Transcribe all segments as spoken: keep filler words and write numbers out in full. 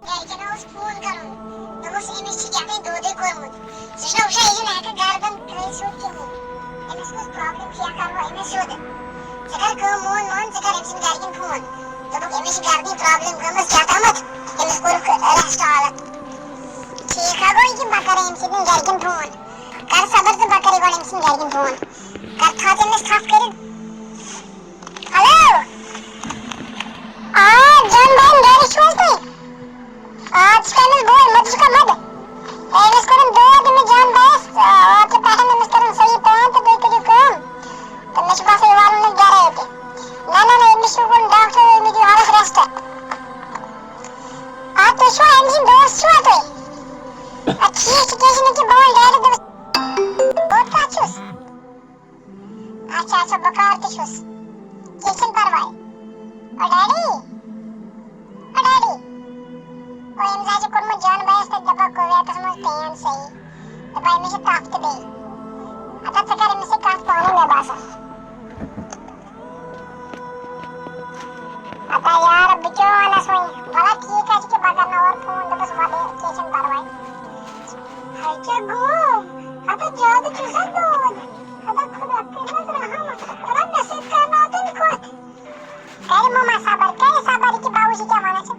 گرِکٮ۪ن اوس فون کرُن، دوٚپُس، أمِس چھِ کیٛاہ تام دودٕے کوٚرمُت۔ ژٕ چھُکھا وٕچھان، یہِ چھُنہٕ ہٮ۪کان گردن ترٲوِتھ سیوٚد کِہیٖنۍ۔ أمِس کۄس problem چھِ، یا کرہو أمِس سیوٚد۔ ژٕ کر کٲم، مون مان، ژٕ کر أمۍ سٕنٛدۍ گرِکٮ۪ن فون۔ دوٚپُکھ، أمِس چھِ گردنہِ problem گٔمٕژ، کیٛاہ تامَتھ، أمِس کوٚرُکھ rest حالت۔ ٹھیٖک ہا گوٚو یہِ کہِ بہٕ کرٕ أمۍ سٕنٛدٮ۪ن گرِکٮ۪ن فون۔ کر صبر تہٕ بہٕ کرٕ گۄڈٕ أمۍ سٕنٛدٮ۪ن گرِکٮ۪ن فون۔ کر تھپھ أمِس تھپھ کٔرِتھ۔ Hello۔ آ، جان بھائی، گرِ چھِو حظ تُہۍ؟ آ، ژٕ چھُکھ أمِس بوے، مدٕ چھُکھا مدٕ؟ ہے، أمِس کوٚرُن دود، أمِس جان بھایَس، آ، اوترٕ پٮ۪ٹھ أمِس کٔرٕن صحیح پین تہٕ بیٚیہِ کٔرِو کٲم۔ تہٕ مےٚ چھُ باسان، یہِ والُن أسۍ گرے تہِ۔ نہ، نہ، نہ، أمِس چھُ ووٚن ڈاکٹر، أمِس دِیِو حالَس rest۔ آ، تُہۍ چھِوا أمۍ سٕنٛدۍ دوست چھِوا تُہۍ؟ آ، ٹھیٖک چھُ، کیٚنٛہہ چھُنہٕ، کہِ بہٕ وَنہٕ direct دٔپِتھ، بہٕ کَتھ چھُس؟ اچھا، اچھا، بہٕ کار تہِ چھُس۔ کینٛہہ چھُنہٕ پرواے۔ او ڈیڈی، او ڈیڈی۔ او، أمۍ زَن چھُ کوٚرمُت جان بھایَس تَتہِ دَپان کویتَس منٛز پین صحیح۔ دَپان، أمِس چھِ تَپھ تہِ بیٚیہِ۔ اَدٕ ژٕ کَر أمِس سۭتۍ کَتھ پانَے، مےٚ باسان۔ اَدٕ یار، بہٕ کیٛاہ وَنَس وۄنۍ؟ وَلہٕ ٹھیٖک حظ چھُ، کہِ بہٕ کَرناوَن فون، دوٚپُس، وَلہٕ کینٛہہ چھُنہٕ پرواے۔ ہے کیٛاہ گوٚو؟ ہَتہٕ زیادٕ چھُ سا دود؟ ہتا خدا کٔرِنَس رحم، خدا مےٚ سۭتۍ کَرناو تٔمۍ کَتھ۔ کَرِ مما صبر، کَرِ صبر، یہِ کہِ باوجی کیٛاہ وَنان چھِ۔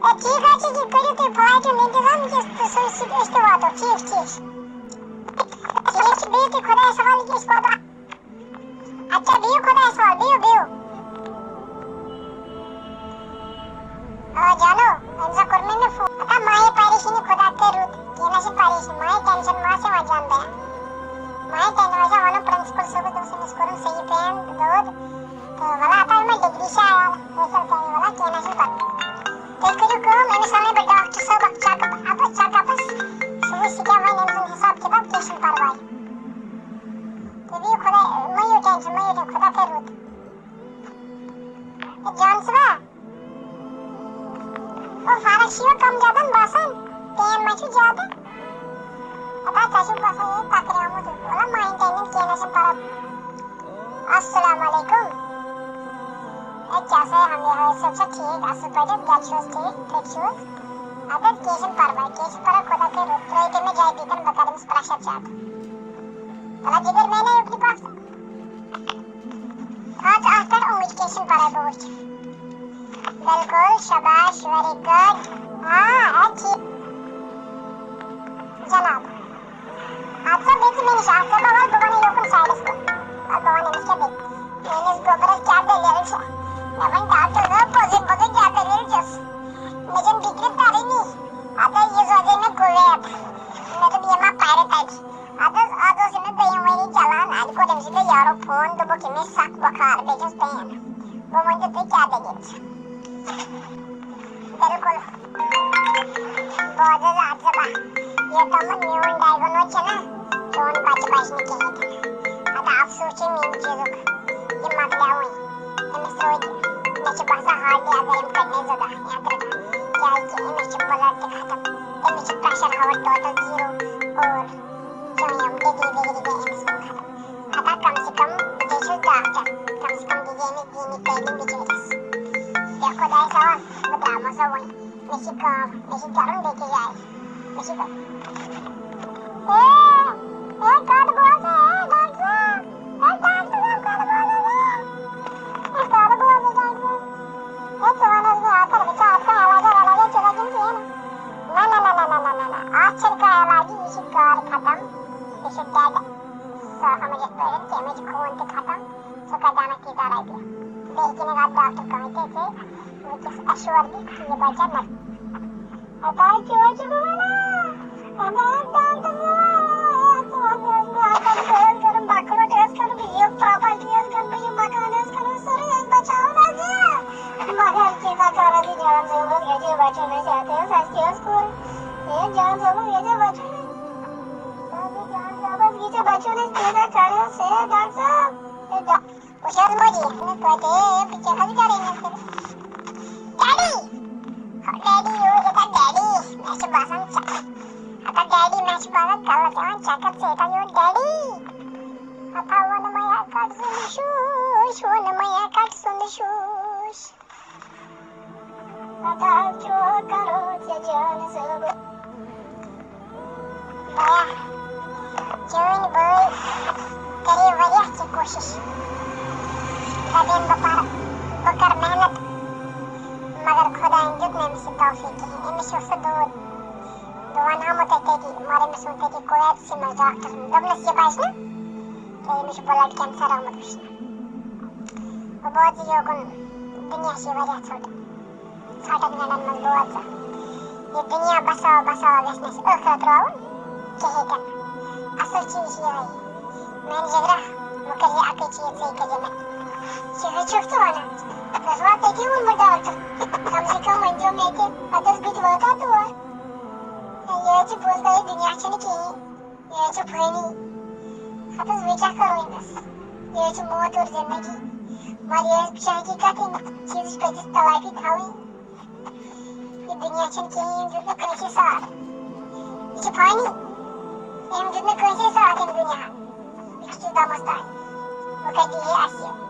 اے، ٹھیٖک حظ چھِ، یہِ کٔرِو تُہۍ flight ہُنٛد اِنتظام، یہِ تہٕ سُہ، سُہ، أسۍ تہِ واتو، ٹھیٖک، ٹھیٖک۔ ٹھیٖک چھِ، بِہِو تُہۍ خۄدایَس حوالہٕ، یہِ کہِ أسۍ واتو۔ اچھا، بِہِو خۄدایَس حوالہٕ، بِہِو، بِہِو۔ آ جانو، وۄنۍ زَن کوٚر مےٚ مےٚ فون۔ ہتا مایہِ پریشٲنی، خۄدا کٔرۍ رُت۔ کینٛہہ نہ چھُنہٕ پریشٲنی، مایہِ tension ما آسہِ یِوان جان بیا۔ مایہِ tension، وۄنۍ زَن وَنو principal صٲبَس، دوٚپُس أمِس کوٚرُن صحیح پین دود۔ تہٕ وَلہٕ ہتا یِمَے degree چھِ عیال حٲصِل کَرٕنۍ، وَلہٕ کینٛہہ نہ چھُنہٕ پَرواے۔ تُہۍ کٔرِو کٲم، أمِس وَنَے بہٕ ڈاکٹر صٲب اَکھ check up، اَپَس check upَس۔ سُہ وٕچھِ سُہ کیٛاہ وَنہِ أمۍ سُنٛد حِساب کِتاب، کینٛہہ چھُنہٕ پَرواے۔ تُہۍ بِہِو خۄداے، مہٕ ہیٚیِو tension، مہٕ ہیٚیِو tension، خۄدا کَرِ رُت۔ ہے جان صٲبا، او، فرق چھِ یِوان کم زیادن باسان، پین ما چھُ زیادٕ؟ ہتا، ژےٚ چھُکھ باسان یہِ تکریومُت، وَلہٕ mind تَمہِ کینٛہہ نہ چھُنہٕ پَرواے۔ السلام علیکم۔ ہے، کیٛاہ سا، ہم، یہِ حٲج صٲب چھا ٹھیٖک، اَصٕل پٲٹھۍ، گرِ چھِو حظ ٹھیٖک، فِٹ چھِو حظ؟ اَدٕ حظ، کینٛہہ چھُنہٕ پَرواے، کینٛہہ چھُنہٕ پَرواے، خۄدا کَرِ رُت، ترٛٲیِو تُہۍ مےٚ جلدی تہٕ بہٕ کَرٕ أمِس pressure check۔ وَلہٕ جِگر میٛانیو، یُکنُے پَکھ ژٕ۔ تھاو ژٕ اَتھ پٮ۪ٹھ اونٛگٕج، کینٛہہ چھُنہٕ پَرواے، بہٕ وٕچھِ۔ بِلکُل، شاباش، very good۔ آ، آ، ٹھیٖک۔ جناب۔ اَدٕ سا بیٚیہِ ژٕ مےٚ نِش، اَتھ ژٕ بہٕ وَلہٕ، بہٕ وَنہٕ یوکُن sideَس کُن۔ وَلہٕ بہٕ وَنہٕ أمِس کیٛاہ دٔلیٖل۔ میٛٲنِس گوٚبرَس کیٛاہ دٔلیٖل چھےٚ؟ مےٚ وَنہِ ڈاکٹر صٲب پوٚزُے پوٚزُے کیٛاہ دٔلیٖل چھَس؟ مےٚ چھَنہٕ فِکرِ تَرٲنی۔ اَدٕ یہِ سوزے مےٚ کویت۔ مےٚ دوٚپ، یہِ ما پَرِ تَتہِ۔ اَدٕ حظ، اَز اوس أمِس دوٚیِم ؤری چَلان، اَتہِ کوٚر أمۍ سٕنٛدِ یارو فون، دوٚپُکھ، أمِس سَخ بُخار، بیٚیہِ چھَس پین۔ وۄنۍ ؤنۍ تَو تُہۍ کیٛاہ دٔلیٖل چھِ؟ بِلکُل۔ بوز حظ اَکھ زٕ بَہہ، یوٚتامَتھ میون diagnose چھُنہ، چون بَچہٕ بَچہِ نہٕ کِہیٖنۍ تہِ نہٕ۔ اَدٕ اَفسوٗس چھُ میٛانہِ چیٖزُک، یہِ مۄکلیو وۄنۍ۔ أمِس روزِ، مےٚ چھُ باسان hardly اگر أمۍ کَڑنَے زٕ دۄہ یا ترٛےٚ دۄہ، کیٛازِکہِ أمِس چھُ blood تہِ ختم، أمِس چھُ pressure ہاوان total zero اور چٲنۍ یِم degree وِگری گٔے أمِس کُن ختم۔ ہتا کم سے کم بہٕ چھُس ڈاکٹر، کم سے کم دِیہِ أمِس دیٖنی تعلیٖم بِچٲرِس۔ بیٚہہ خۄدایَس حوال، بہٕ درٛامَس وۄنۍ۔ مےٚ چھِ کٲم، مےٚ چھِ گَرُن بیٚکِس جایہِ۔ مےٚ چھِ گَرُن۔ اے، اے، کَتھ بوزٕ، اے، ڈاکٹر صٲب؟ اے، ڈاکٹر صٲب، کَتھ بوزٕ، اے؟ اے، کَتھ بوزٕ، ڈاکٹر صٲب؟ اے، ژٕ وَن حظ مےٚ اَکھ کَتھ، بہٕ چھُس اَتھ کانٛہہ علاجا وَلاجا چھُنہ کِنہٕ کِہیٖنۍ؟ نہ، نہ، نہ، اَتھ چھِنہٕ کانٛہہ علاجی، یہِ چھِ گار ختم، یہِ چھِ dead۔ سۄ ہُم یِتھ پٲٹھۍ کہِ أمِس چھُ خوٗن تہِ ختم، سُہ کَتہِ اَنَکھ تیٖژاہ رۄپیہِ؟ بیٚیہِ ہیٚکہِ نہٕ اَتھ ڈاکٹر کٕہٕنۍ تہِ ژےٚ وٕنکیٚس assurance دِتھ کہِ یہِ بَچہِ نہ۔ ہتا کیٛاہ چھُکھ وَنان؟ ہتا ڈاکٹر صٲب، یَتھ ژٕ وَنان ٲس، مےٚ آسہٕ تَتہِ ٲس کَرُن بَکروٹ، ٲس کَرُن یہِ property، ٲس کَرُن بہٕ یہِ مکان، ٲس کَرُن سورُے، أسۍ بَچاوو نہ ژےٚ۔ مگر کیٛاہ کَرو تہٕ جان صٲب اوس ییٚتہِ بَچُن اَسہِ، اَتھ ٲس اَسہِ تہِ ٲس کوٗر۔ ہے جان صٲب اوس ییٚتہِ بَچُن اَسہِ۔ جان صٲبَس یہِ ژےٚ بَچُن اَسہِ تیٖژاہ کَرٮ۪س، ہے ڈاکٹر صٲب، ہے ڈا-، وٕچھ حظ مودی، نہٕ توتہِ، ہے، بہٕ کیٛاہ حظ کَرٕ أمِس سۭتۍ؟ ڈیڈی! ہو ڈیڈی، یور ییٚتٮ۪تھ ڈیڈی، مےٚ چھُ باسان ژےٚ، ہتا ڈیڈی، مےٚ چھُ باسان کَلَس یِوان چَکَر، ژٕ ییٚتٮ۪تھ یور ڈیڈی۔ ہتا ووٚن مَیا کَٹ سُنٛد شوٗش، ووٚن مَیا کَٹ سُنٛد شوٗش۔ ہتا کیٛاہ کَرو ژےٚ کوٗشِش۔ دَپٮ۪ن بہٕ پَرٕ، بہٕ کَرٕ محنت، مگر خۄدایَن دیُت نہٕ أمِس یہِ توفیٖق کِہیٖنۍ۔ أمِس چھُ سُہ دوٗر۔ بہٕ وَنہٕ ہامو تۄہہِ تٔتی، مگر أمِس ووٚن تٔتی کویتسٕے منٛز ڈاکٹرَن، دوٚپنَس، "یہِ بَچہِ نہٕ، کیٛازِ أمِس چھُ blood cancer آمُت وٕچھنہٕ۔" وۄنۍ بوز یہِ یوکُن، دُنیا چھِ واریاہ ژھوٚٹ۔ ژھۄٹن گنڈن منٛز بوز ژٕ۔ یہِ دُنیا بساو بساو گژھِ نہٕ اَسہِ ٲخرت راوُن کِہیٖنۍ تہِ نہٕ۔ اَصٕل چیٖز چھُ یِہوٚے۔ میٛانہِ جگرا، وۄنۍ کر یہِ اَکٕے چیٖز، ژٕے کٔرۍ زِ مےٚ۔ یہِ ہیٚچھُکھ ژٕ وَنان۔ مےٚ اوس وۄنۍ تٔتی ووٚنمُت ڈاکٹر، کم سے کم ؤنۍ زیو مےٚ تہِ، پتہٕ ٲس بہٕ تہِ واتان تور۔ یہِ حظ چھِ بوز، یہِ دُنیا چھُنہٕ کِہیٖنۍ۔ یہِ حظ چھُ فٲنی۔ ہتہٕ حظ، وۄنۍ کیٛاہ کرو أمِس؟ یہِ حظ چھِ موتُر زندگی۔ مگر یہِ حظ چھِ حقیٖقت، أمِس چیٖزٕچ پٔزِس تلافی تھاوٕنۍ۔ یہِ دُنیا چھُنہٕ کِہیٖنۍ، أمۍ دیُت نہٕ کٲنٛسے ساتھ۔ یہِ چھِ فٲنی۔ أمۍ دیُت نہٕ کٲنٛسے ساتھ أمۍ دُنیاہَن۔ یہِ چھُ دمس تام۔ وۄنۍ کتہِ یی ہے اَسہِ؟